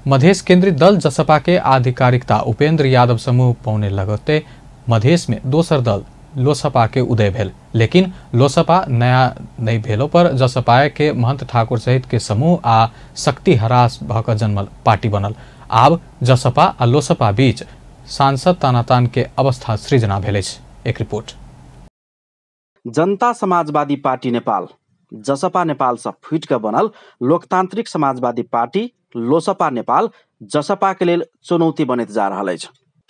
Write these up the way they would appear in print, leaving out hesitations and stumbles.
मधेश केंद्रित दल जसपा के आधिकारिकता उपेंद्र यादव समूह पौने लगते मधेश में दोसर दल लोसपा के उदय भेल, लेकिन लोसपा नया नहीं भेलो पर जसपा के महंत ठाकुर सहित के समूह आ शक्ति हरास भक जन्मल पार्टी बनल। आब जसपा आ लोसपा बीच सांसद तानातान के अवस्था सृजना भेल। एक रिपोर्ट। जनता समाजवादी पार्टी नेपाल जसपा नेपाल से फुट के बनल लोकतांत्रिक समाजवादी पार्टी लोसपा नेपाल जसपा के लेल चुनौती बनत जा रहा है।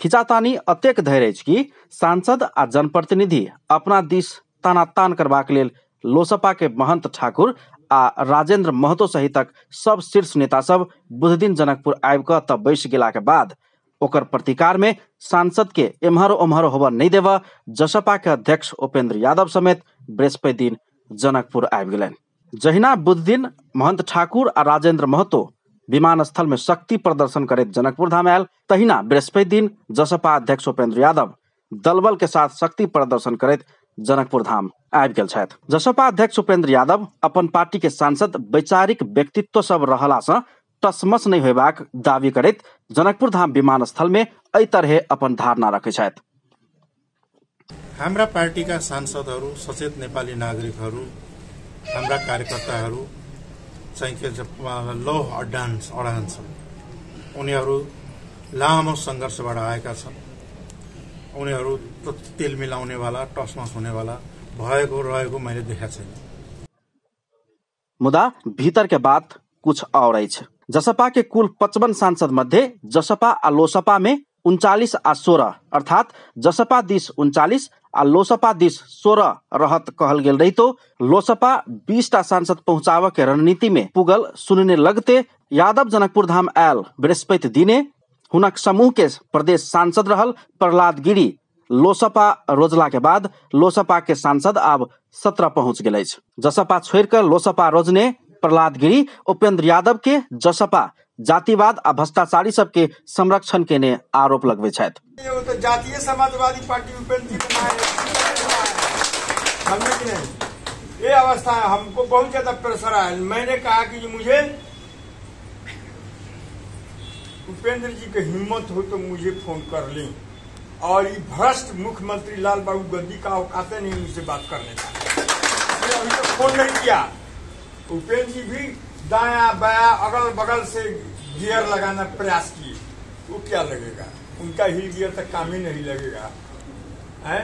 खिचातानी अतेक धैर अछि कि सांसद आ जनप्रतिनिधि अपना दिस तानातान करबाक लेल लोसपा के महंत ठाकुर आ राजेंद्र महतो सहितक सब शीर्ष नेता सब बुध दिन जनकपुर आबि कऽ तब बैस गेला के बाद ओकर प्रतिकार में सांसद के एम्हर ओम्हर होबऽ नहीं देव जसपा के अध्यक्ष उपेंद्र यादव समेत बृहस्पति दिन जनकपुर आबि गेलनि। जहिना बुध दिन महंत ठाकुर आ राजेंद्र महतो विमानस्थल में शक्ति प्रदर्शन करैत जनकपुर धाम आयल, तहिना बृहस्पति दिन जसपा अध्यक्ष उपेंद्र यादव दलबल के साथ शक्ति प्रदर्शन करैत जनकपुर धाम आबि गेल छथि। जसपा अध्यक्ष उपेंद्र यादव अपन पार्टी के सांसद वैचारिक व्यक्तित्व सब रहला से टसमस नहीं होबाक दावी करैत जनकपुर धाम विमानस्थल में एहि तरह अपन धारणा रखे छथि। हाम्रा पार्टी का सांसदहरू, सचेत नेपाली नागरिकहरू, हाम्रा कार्यकर्ताहरू चाहिँ के लौह अड्डान छन्। उनीहरू लामो संघर्षबाट आएका छन्। उनीहरू तेल मिलाउने वाला, टसमस होने वाला भएको रहेको मैले देखेको छैन। मुदा भीतर के बात कुछ और अछि। जसपा के कुल 55 सांसद मध्य जसपा आ लोसपा में 39 आ 16 अर्थात जसपा दिस 39 आ लोसपा दिस 16 रहत कहल गेल रही तो लोसपा 20 टा सांसद पहुंचाव के रणनीति में पुगल सुनने लगते यादव जनकपुर धाम आयल बृहस्पति दिने हुनक समूह के प्रदेश सांसद रहल प्रहलाद गिरी लोसपा रोजला के बाद लोसपा के सांसद आब 17 पहुंच गेल। जसपा छोड़कर लोसपा रोजने प्रहलाद गिरी उपेंद्र यादव के जसपा जातिवाद आ भ्रष्टाचारी सबके संरक्षण के ने आरोप लगवे छथि। तो जातीय समाजवादी पार्टी उपेंद्र जी समझे कि नहीं, ये अवस्था है। हमको बहुत ज्यादा प्रेशर आया। मैंने कहा कि मुझे उपेंद्र जी की हिम्मत हो तो मुझे फोन कर लें, और ये भ्रष्ट मुख्यमंत्री लाल बाबू गद्दी का औकात नहीं मुझसे बात करने का। अभी तक फोन नहीं किया। उपेंद्र जी भी दाया बाया अगल बगल से गियर लगाना प्रयास किए, वो क्या लगेगा? उनका हिल गियर तक काम ही नहीं लगेगा है।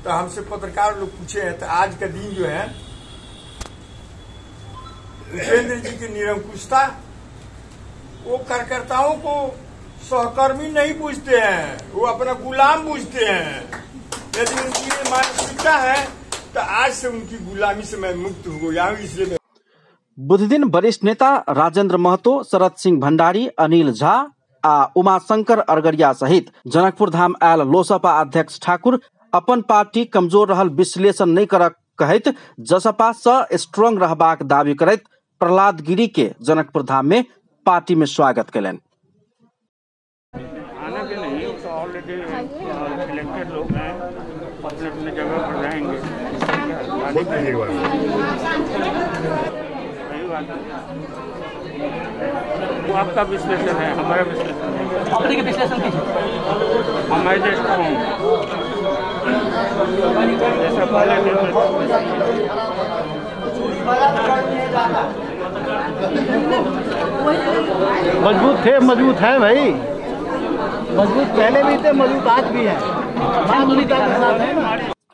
तो हमसे पत्रकार लोग पूछे हैं, तो आज का दिन जो है उपेंद्र जी की निरंकुशता, वो कार्यकर्ताओं को सहकर्मी नहीं पूछते हैं, वो अपना गुलाम पूछते हैं। यदि उनकी ये मानसिकता है तो आज से उनकी गुलामी से मैं मुक्त हो गया हूँ। इसलिए बुध दिन वरिष्ठ नेता राजेंद्र महतो, शरद सिंह भंडारी, अनिल झा आ उमाशंकर अरगरिया सहित जनकपुर धाम आयल लोसपा अध्यक्ष ठाकुर अपन पार्टी कमजोर रहल विश्लेषण नहीं कर कहैत जसपा से स्ट्रांग रहबाक दावी करैत प्रहलाद गिरी के जनकपुर धाम में पार्टी में स्वागत कयलनि। आना के नहीं, तो ऑलरेडी इलेक्टेड लोग हैं, अपने अपने जगह पर रहेंगे। वो आपका विश्लेषण है, हमारा विश्लेषण है। अपने विश्लेषण कीजिए। हमारे देश को जैसा पहले मजबूत थे, मजबूत है भाई, मजबूत पहले भी थे, मजबूत आज भी है।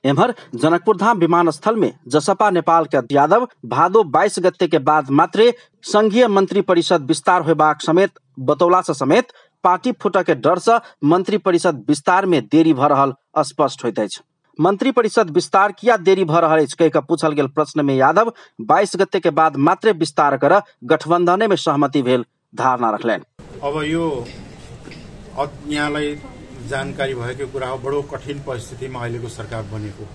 एम्हर जनकपुर धाम विमानस्थल में जसपा नेपाल के यादव भादो 22 गते के बाद मात्रे संघीय मंत्री परिषद विस्तार होबाक समेत बतौला से समेत पार्टी फुटक के डर से मंत्री परिषद विस्तार में देरी भ रहल स्पष्ट होइत अछि। मंत्री परिषद विस्तार किया देरी भ रहल अछि कहि कऽ पूछल गेल प्रश्न में यादव 22 गते के बाद मात्रे विस्तार कर गठबंधन में सहमति भेल धारणा रखलनि। अब यो यहाँलाई जानकारी भएको कुरा हो, बडो कठिन परिस्थितिमा अहिलेको सरकार बनेको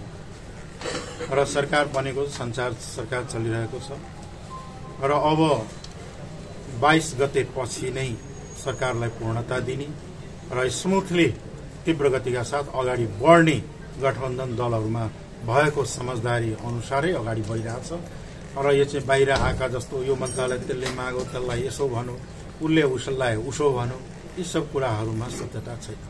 र सरकार बनेको संचार सरकार चलिरहेको छ र अब 22 गते पछि नै सरकारलाई पूर्णता दिने र स्मूथली तीव्र गतिका साथ अगाडि बढ्ने गठबन्धन दलहरूमा भएको समझदारी अनुसारै अगाडि बढिरहेछ र यो चाहिँ बाहिर आएका जस्तो यो मन्त्रालय त्यसले मागो त्यसलाई यसो भनौँ उसले उसलाई उसो भन्यो, यी सब कुराहरूमा सत्यता छैन।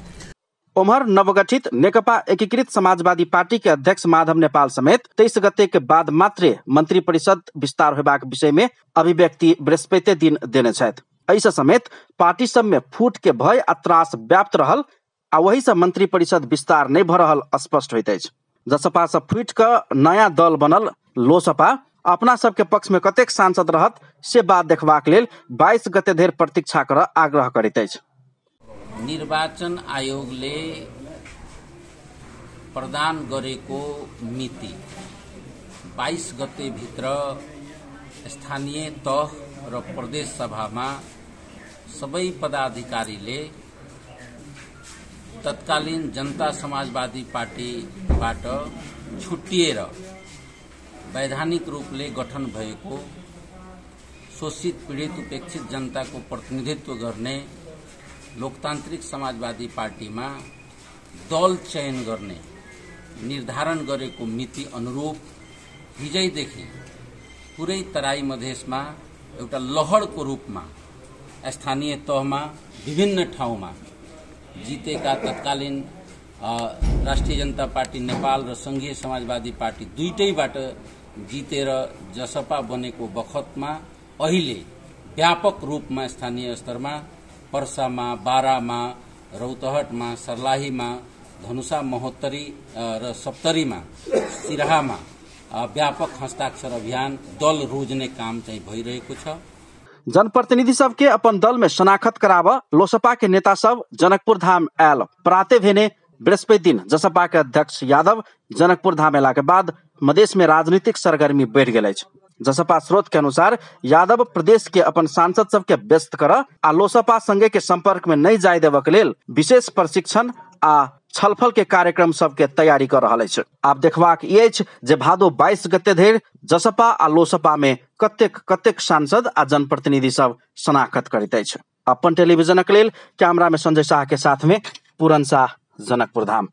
ओमहर नवगठित नेकपा एकीकृत समाजवादी पार्टी के अध्यक्ष माधव नेपाल समेत 23 गते के बाद मात्रै मन्त्री परिषद विस्तार होबाक विषय में अभिव्यक्ति बृहस्पति दिन देने छथि। ऐसा समेत पार्टी सब में फूट के भय आ त्रास व्याप्त रहल आ वही से मंत्री परिषद विस्तार नहीं भ रहल स्पष्ट होइत अछि। जसपा से फूट क नया दल बनल लोसपा अपना सबके पक्ष में कतेक सांसद रहत से बात देखबाक लेल 22 गते धरि प्रतीक्षा कर आग्रह करैत अछि। निर्वाचन आयोगले प्रदान गरेको मिति 22 गते भित्र स्थानीय तह र प्रदेश सभामा सबै पदाधिकारीले तत्कालीन जनता समाजवादी पार्टीबाट छुट्टिएर वैधानिक रूपले गठन भएको शोषित पीडित उपेक्षित जनताको प्रतिनिधित्व गर्ने लोकतान्त्रिक समाजवादी पार्टीमा दल चयन गर्ने निर्धारण गरेको मिति अनुरूप हिजैदेखि पुरै तराई मधेसमा एउटा लहरको रूपमा स्थानीय तहमा विभिन्न ठाउँमा जितेका तत्कालीन राष्ट्रिय जनता पार्टी नेपाल र संघीय समाजवादी पार्टी दुईटैबाट जितेर जसपा बनेको बखतमा अहिले व्यापक रूपमा स्थानीय स्तरमा पर्सामा, बारामा, रौतहटमा, सर्लाहीमा, धनुषा, महोत्तरी र सप्तरीमा, सिराहामा व्यापक हस्ताक्षर अभियान दल रोज्ने काम चाहिँ भइरहेको छ। जनप्रतिनिधि सबके अपन दल में शनाखत कराव लोसपा के नेता सब जनकपुर धाम आयल। प्राते भेने बृहस्पति दिन जसपा के अध्यक्ष यादव जनकपुर धाम अयला के बाद मधेश में राजनीतिक सरगर्मी बढ़ गई। जसपा स्रोत के अनुसार यादव प्रदेश के अपन सांसद सबके व्यस्त कर आ लोसपा संगे के संपर्क में नहीं जाय देवक लेल विशेष प्रशिक्षण आ छलफल के कार्यक्रम सबके तैयारी कर रहा है। आप देखबाक ई अछि जे भादो 22 गते धरि जसपा आ लोसपा में कतेक सांसद आ जनप्रतिनिधि सब शनाखत करैत अछि। अपन टेलीविजनक लेल कैमरा में संजय शाह के साथ में पूरन शाह, जनकपुर धाम।